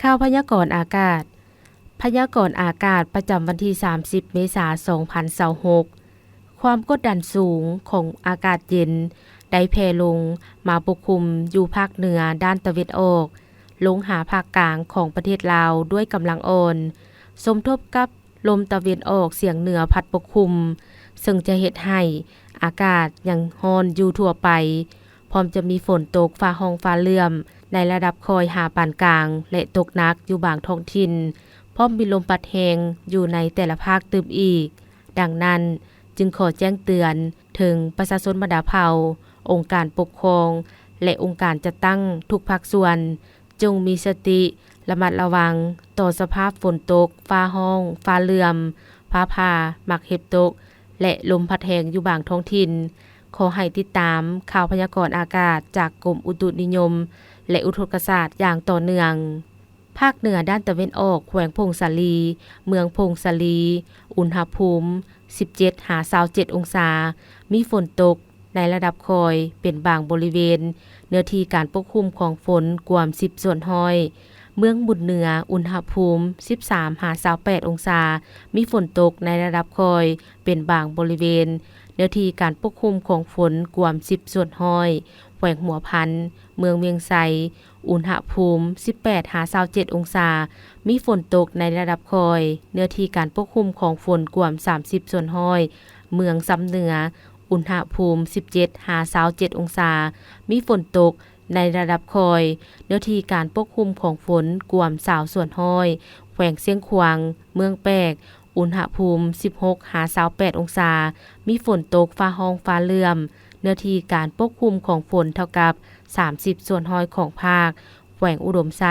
ຂ່າວພະຍາກອນອາກາດ. ພະຍາກອນອາກາດປະຈຳວັນທີສາມສິບ ເມສາ ສອງພັນຊາວຫົກ. ຄວາມກົດດັນສູງຂອງອາກາດເຢັນໄດ້ແຜ່ລົງມາປົກຄຸມຢູ່ພາກເໜືອດ້ານຕາເວັນອອກ ລົງຫາພາກກາງຂອງປະເທດລາວດ້ວຍກຳລັງອ່ອນ, ສົມທົບກັບ ລົມຕາເວັນອອກສຽງເໜືອພັດປົກຄຸມ, ເຊິ່ງຈະເຮັດໃຫ້ອາກາດຍັງຮ້ອນຢູ່ທົ່ວໄປ, ພ້ອມຈະມີຝົນຕົກຟ້າຮ້ອງຟ້າເຫຼື້ອມໃນລະດັບຄ່ອຍຫາປານກາງ ແລະ ຕົກໜັກຢູ່ບາງທ້ອງຖິ່ນ, ພ້ອມມີລົມພັດແຮງຢູ່ໃນແຕ່ລະພາກຕື່ມອີກ. ດັ່ງນັ້ນ, ຈຶ່ງຂໍແຈ້ງເຕືອນເຖິງປະຊາຊົນບັນດາເຜົ່າ, ອົງການປົກຄອງ ແລະ ອົງການຈັດຕັ້ງທຸກພາກສ່ວນ, ຈົ່ງມີສະຕິລະມັດລະວັງຕໍ່ສະພາບຝົນຕົກ, ຟ້າຮ້ອງ, ຟ້າເຫຼື້ອມ, ຟ້າຜ່າ, ໝາກເຫັບຕົກ ແລະ ລົມພັດແຮງຢູ່ບາງທ້ອງຖິ່ນ. ຂໍໃຫ້ຕິດຕາມຂ່າວພະຍາກອນອາກາດຈາກກົມອຸຕຸນິຍົມ ແລະ ອຸທົກກະສາດຢ່າງຕໍ່ເນື່ອງ. ພາກເໜືອດ້ານຕາເວັນອອກ ແຂວງຜົ້ງສາລີ, ເມືອງຜົ້ງສາລີ, ອຸນຫະພູມ ສິບເຈັດຫາຊາວເຈັດອົງສາ, ມີຝົນຕົກ ໃນລະດັບຄ່ອຍເປັນບາງບໍລິເວນ, ເນື້ອທີ່ການປົກຄຸມຂອງຝົນກວມສິບສ່ວນຮ້ອຍ. ເມືອງບຸນເໜືອ, ອຸນຫະພູມ ສິບສາມຫາຊາວແປດອົງສາ, ມີຝົນຕົກໃນລະດັບຄ່ອຍເປັນບາງບໍລິເວນ, ເນື້ອທີ່ການປົກຄຸມຂອງຝົນກວມສິບສ່ວນຮ້ອຍ. ແຂວງຫົວພັນ, ເມືອງວຽງໄຊ, ອຸນຫະພູມ ສິບແປດຫາຊາວເຈັດອົງສາ, ມີຝົນຕົກໃນລະດັບຄ່ອຍ, ເນື້ອທີ່ການປົກຄຸມຂອງຝົນກວມສາມສິບສ່ວນຮ້ອຍ. ເມືອງຊຳເໜືອ, ອຸນຫະພູມ ສິບເຈັດຫາຊາວເຈັດອົງສາ, ມີຝົນຕົກໃນລະດັບຄ່ອຍ, ເນື້ອທີ່ການປົກຄຸມຂອງຝົນກວມຊາວສ່ວນຮ້ອຍ. ແຂວງຊຽງຂວາງ, ເມືອງແປກ, ອຸນຫະພູມ ສິບຫົກຫາຊາວແປດອົງສາ, ມີຝົນຕົກ ຟ້າຮ້ອງ ຟ້າເຫຼື້ອມ, ເນື້ອທີ່ການປົກຄຸມຂອງຝົນເທົ່າກັບສາມສິບສ່ວນຮ້ອຍຂອງພາກ. ແຂວງອຸດົມໄຊ,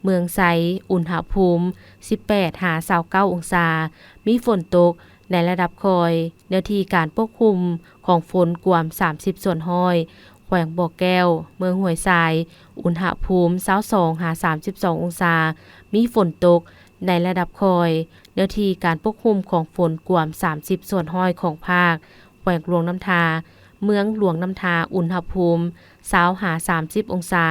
ເມືອງໄຊ, ອຸນຫະພູມ ສິບແປດຫາຊາວເກົ້າອົງສາ, ມີຝົນຕົກ ໃນລະດັບຄ່ອຍ, ເນື້ອທີ່ການປົກຄຸມຂອງຝົນກວມສາມສິບສ່ວນຮ້ອຍ. ແຂວງບໍ່ແກ້ວ, ເມືອງຫ້ວຍຊາຍ, ອຸນຫະພູມ ຊາວສອງຫາສາມສິບສອງອົງສາ, ມີຝົນຕົກໃນລະດັບຄ່ອຍ, ເນື້ອທີ່ການປົກຄຸມຂອງຝົນກວມສາມສິບສ່ວນຮ້ອຍຂອງພາກ. ແຂວງຫຼວງນ້ຳທາ, ເມືອງຫຼວງນ້ຳທາ, ອຸນຫະພູມ ຊາວຫາສາມສິບອົງສາ,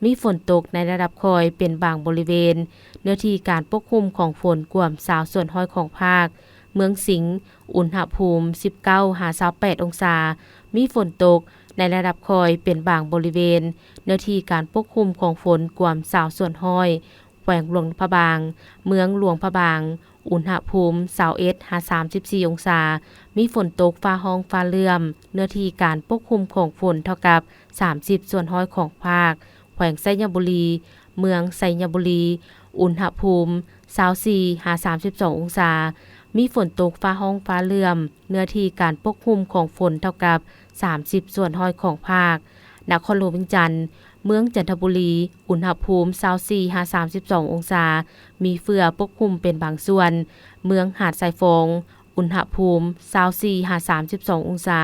ມີຝົນຕົກໃນລະດັບຄ່ອຍເປັນບາງບໍລິເວນ, ເນື້ອທີ່ການປົກຄຸມຂອງຝົນກວມຊາວສ່ວນຮ້ອຍຂອງພາກ. ເມືອງສິງ, ອຸນຫະພູມ ສິບເກົ້າຫາຊາວແປດອົງສາ, ມີຝົນຕົກໃນລະດັບຄ່ອຍເປັນບາງບໍລິເວນ, ເນື້ອທີ່ການປົກຄຸມຂອງຝົນກວມຊາວສ່ວນຮ້ອຍ. ແຂວງຫຼວງພະບາງ, ເມືອງຫຼວງພະບາງ, ອຸນຫະພູມ ຊາວເອັດຫາສາມສິບສີ່ອົງສາ, ມີຝົນຕົກ ຟ້າຮ້ອງ ຟ້າເຫຼື້ອມ, ເນື້ອທີ່ການປົກຄຸມຂອງຝົນເທົ່າກັບສາມສິບສ່ວນຮ້ອຍຂອງພາກ. ແຂວງໄຊຍະບູລີ, ເມືອງໄຊຍະບູລີ, ອຸນຫະພູມ ຊາວສີ່ຫາສາມສິບສອງອົງສາ, ມີຝົນຕົກ ຟ້າຮ້ອງ ຟ້າເຫຼື້ອມ, ເນື້ອທີ່ການປົກຄຸມຂອງຝົນເທົ່າກັບສາມສິບສ່ວນຮ້ອຍຂອງພາກ. ນະຄອນຫຼວງວຽງຈັນ, ເມືອງຈັນທະບູລີ, ອຸນຫະພູມ ຊາວສີ່ຫາສາມສິບສອງອົງສາ, ມີເຝື້ອປົກຄຸມເປັນບາງສ່ວນ. ເມືອງຫາດຊາຍຟອງ, ອຸນຫະພູມ ຊາວສີ່ຫາສາມສິບສອງອົງສາ,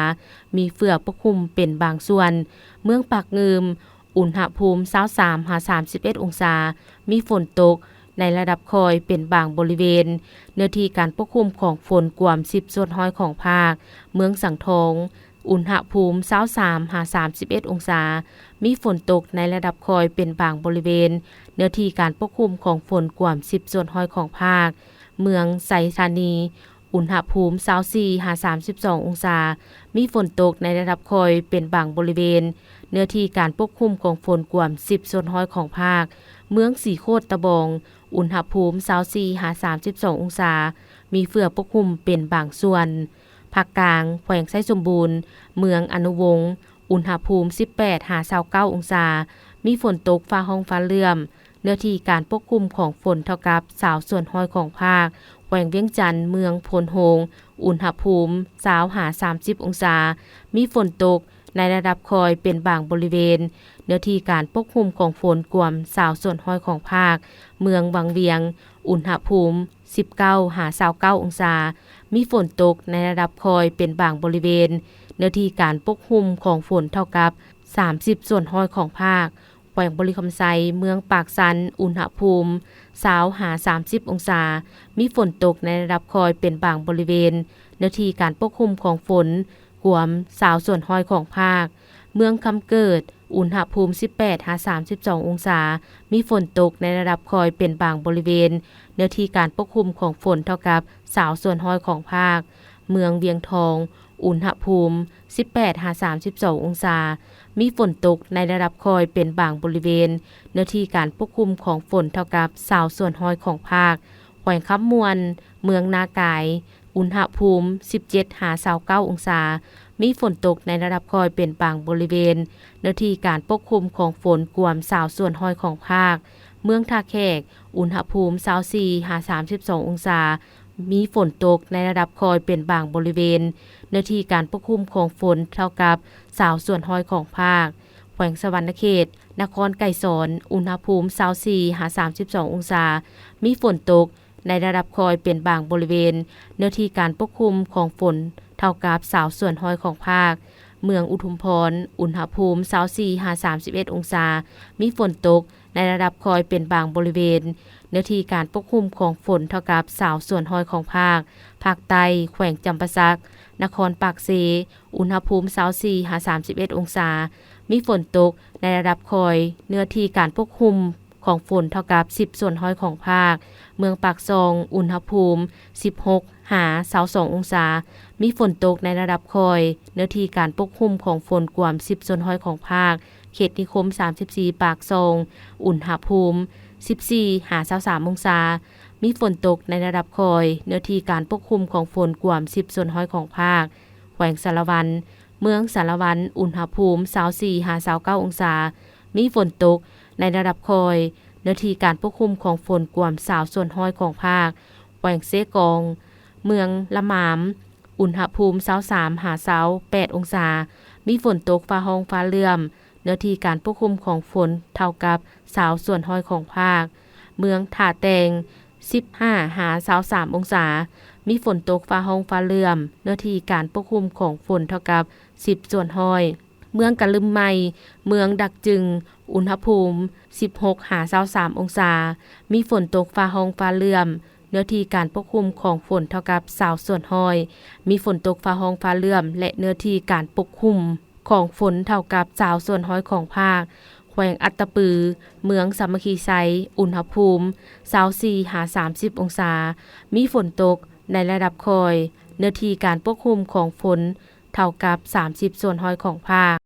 ມີເຝື້ອປົກຄຸມເປັນບາງສ່ວນ. ເມືອງປາກງື່ມ, ອຸນຫະພູມ ຊາວສາມຫາສາມສິບເອັດອົງສາ, ມີຝົນຕົກໃນລະດັບຄ່ອຍເປັນບາງບໍລິເວນ, ເນື້ອທີ່ການປົກຄຸມຂອງຝົນກວມສິບສ່ວນຮ້ອຍຂອງພາກ. ເມືອງສັງທອງ, ອຸນຫະພູມ ຊາວສາມຫາສາມສິບເອັດອົງສາ, ມີຝົນຕົກໃນລະດັບຄ່ອຍເປັນບາງບໍລິເວນ, ເນື້ອທີ່ການປົກຄຸມຂອງຝົນກວມສິບສ່ວນຮ້ອຍຂອງພາກ. ເມືອງໄຊທານີ, ອຸນຫະພູມ ຊາວສີ່ຫາສາມສິບສອງອົງສາ, ມີຝົນຕົກໃນລະດັບຄ່ອຍເປັນບາງບໍລິເວນ, ເນື້ອທີ່ການປົກຄຸມຂອງຝົນກວມສິບສ່ວນຮ້ອຍຂອງພາກ. ເມືອງສີໂຄດຕະບອງ, ອຸນຫະພູມ ຊາວສີ່ຫາສາມສິບສອງອົງສາ, ມີເຝື້ອປົກຄຸມເປັນບາງສ່ວນ. ພາກກາງ, ແຂວງໄຊສົມບູນ, ເມືອງອະນຸວົງ, ອຸນຫະພູມ ສິບແປດຫາຊາວເກົ້າອົງສາ, ມີຝົນຕົກ ຟ້າຮ້ອງ ຟ້າເຫຼື້ອມ, ເນື້ອທີ່ການປົກຄຸມຂອງຝົນເທົ່າກັບຊາວສ່ວນຮ້ອຍຂອງພາກ. ແຂວງວຽງຈັນ, ເມືອງໂພນໂຮງ, ອຸນຫະພູມ ຊາວຫາສາມສິບອົງສາ, ມີຝົນຕົກໃນລະດັບຄ່ອຍເປັນບາງບໍລິເວນ, ເນື້ອທີ່ການປົກຄຸມຂອງຝົນກວມຊາວສ່ວນຮ້ອຍຂອງພາກ. ເມືອງວັງວຽງ, ອຸນຫະພູມ ສິບເກົ້າຫາຊາວເກົ້າອົງສາ, ມີຝົນຕົກໃນລະດັບຄ່ອຍເປັນບາງບໍລິເວນ, ເນື້ອທີ່ການປົກຄຸມຂອງຝົນເທົ່າກັບສາມສິບສ່ວນຮ້ອຍຂອງພາກ. ແຂວງບໍລິຄຳໄຊ, ເມືອງປາກຊັນ, ອຸນຫະພູມ ຊາວຫາສາມສິບອົງສາ, ມີຝົນຕົກໃນລະດັບຄ່ອຍເປັນບາງບໍລິເວນ, ເນື້ອທີ່ການປົກຄຸມຂອງຝົນກວມຊາວສ່ວນຮ້ອຍຂອງພາກ. ເມືອງຄຳເກີດ, ອຸນຫະພູມສິບແປດຫາສາມສິບສອງອົງສາ, ມີຝົນຕົກໃນລະດັບຄ່ອຍເປັນບາງບໍລິເວນ, ເນື້ອທີ່ການປົກຄຸມຂອງຝົນເທົ່າກັບຊາວສ່ວນຮ້ອຍຂອງພາກ. ເມືອງວຽງທອງ, ອຸນຫະພູມສິບແປດຫາສາມສິບສອງອົງສາ, ມີຝົນຕົກໃນລະດັບຄ່ອຍເປັນບາງບໍລິເວນ, ເນື້ອທີ່ການປົກຄຸມຂອງຝົນເທົ່າກັບຊາວສ່ວນຮ້ອຍຂອງພາກ. ແຂວງຄຳມ່ວນ, ເມືອງນາກາຍ, ອຸນຫະພູມສິບເຈັດຫາຊາວເກົ້າອົງສາ, ມີຝົນຕົກໃນລະດັບຄ່ອຍເປັນບາງບໍລິເວນ, ເນື້ອທີ່ການປົກຄຸມຂອງຝົນກວມຊາວສ່ວນຮ້ອຍຂອງພາກ. ເມືອງທ່າແຂກ, ອຸນຫະພູມຊາວສີ່ຫາສາມສິບສອງອົງສາ, ມີຝົນຕົກໃນລະດັບຄ່ອຍເປັນບາງບໍລິເວນ, ເນື້ອທີ່ການປົກຄຸມຂອງຝົນເທົ່າກັບຊາວສ່ວນຮ້ອຍຂອງພາກ. ແຂວງສະຫວັນນະເຂດ, ນະຄອນໄກສອນ, ອຸນຫະພູມຊາວສີ່ຫາສາມສິບສອງອົງສາ, ມີຝົນຕົກໃນລະດັບຄ່ອຍເປັນບາງບໍລິເວນ, ເນື້ອທີ່ການປົກຄຸມຂອງຝົນເທົ່າກັບຊາວສ່ວນຮ້ອຍຂອງພາກ. ເມືອງອຸທຸມພອນ, ອຸນຫະພູມຊາວສີ່ຫາສາມສິບເອັດອົງສາ, ມີຝົນຕົກໃນລະດັບຄ່ອຍເປັນບາງບໍລິເວນ, ເນື້ອທີ່ການປົກຄຸມຂອງຝົນເທົ່າກັບຊາວສ່ວນຮ້ອຍຂອງພາກ. ພາກໃຕ້, ແຂວງຈຳປາສັກ, ນະຄອນປາກເຊ, ອຸນຫະພູມຊາວສີ່ຫາສາມສິບເອັດອົງສາ, ມີຝົນຕົກໃນລະດັບຄ່ອຍ, ເນື້ອທີ່ການປົກຄຸມຂອງຝົນເທົ່າກັບສິບສ່ວນຮ້ອຍຂອງພາກ. ເມືອງປາກຊ່ອງ, ອຸນຫະພູມສິບຫົກຫາຊາວສອງອົງສາ, ມີຝົນຕົກໃນລະດັບຄ່ອຍ, ເນື້ອທີ່ການປົກຄຸມຂອງຝົນກວມສິບສ່ວນຮ້ອຍຂອງພາກ. ເຂດນິຄົມສາມສິບສີ່ປາກຊ່ອງ, ອຸນຫະພູມສິບສີ່ຫາຊາວສາມອົງສາ, ມີຝົນຕົກໃນລະດັບຄ່ອຍ, ເນື້ອທີ່ການປົກຄຸມຂອງຝົນກວມສິບສ່ວນຮ້ອຍຂອງພາກ. ແຂວງສາລະວັນ, ເມືອງສາລະວັນ, ອຸນຫະພູມຊາວສີ່ຫາຊາວເກົ້າອົງສາ, ມີຝົນຕົກໃນລະດັບຄ່ອຍ, ເນື້ອທີ່ການປົກຄຸມຂອງຝົນກວມຊາວສ່ວນຮ້ອຍຂອງພາກ. ແຂວງເຊກອງ, ເມືອງລະມາມ, ອຸນຫະພູມຊາວສາມຫາຊາວແປດອົງສາ, ມີຝົນຕົກຟ້າຮ້ອງຟ້າເຫຼື້ອມ, ເນື້ອທີ່ການປົກຄຸມຂອງຝົນເທົ່າກັບຊາວສ່ວນຮ້ອຍຂອງພາກ. ເມືອງທ່າແຕງ, ສິບຫ້າຫາຊາວສາມອົງສາ, ມີຝົນຕົກຟ້າຮ້ອງຟ້າເຫຼື້ອມ, ເນື້ອທີ່ການປົກຄຸມຂອງຝົນເທົ່າກັບສິບສ່ວນຮ້ອຍ. ເມືອງກະລຶມໄມ, ເມືອງດັກຈຶງ, ອຸນຫະພູມສິບຫົກຫາຊາວສາມອົງສາ, ມີຝົນຕົກຟ້າຮ້ອງຟ້າເຫຼື້ອມ, ເນື້ອທີ່ການປົກຄຸມຂອງຝົນເທົ່າກັບຊາວສ່ວນຮ້ອຍ. ມີຝົນຕົກຟ້າຮ້ອງຟ້າເຫຼື້ອມ ແລະ ເນື້ອທີ່ການປົກຄຸມຂອງຝົນເທົ່າກັບຊາວສ່ວນຮ້ອຍຂອງພາກ. ແຂວງອັດຕະປື, ເມືອງສາມັກຄີໄຊ, ອຸນຫະພູມຊາວສີ່ຫາສາມສິບອົງສາ, ມີຝົນຕົກໃນລະດັບຄ່ອຍ, ເນື້ອທີ່ການປົກຄຸມຂອງຝົນເທົ່າກັບສາມສິບສ່ວນຮ້ອຍຂອງພາກ.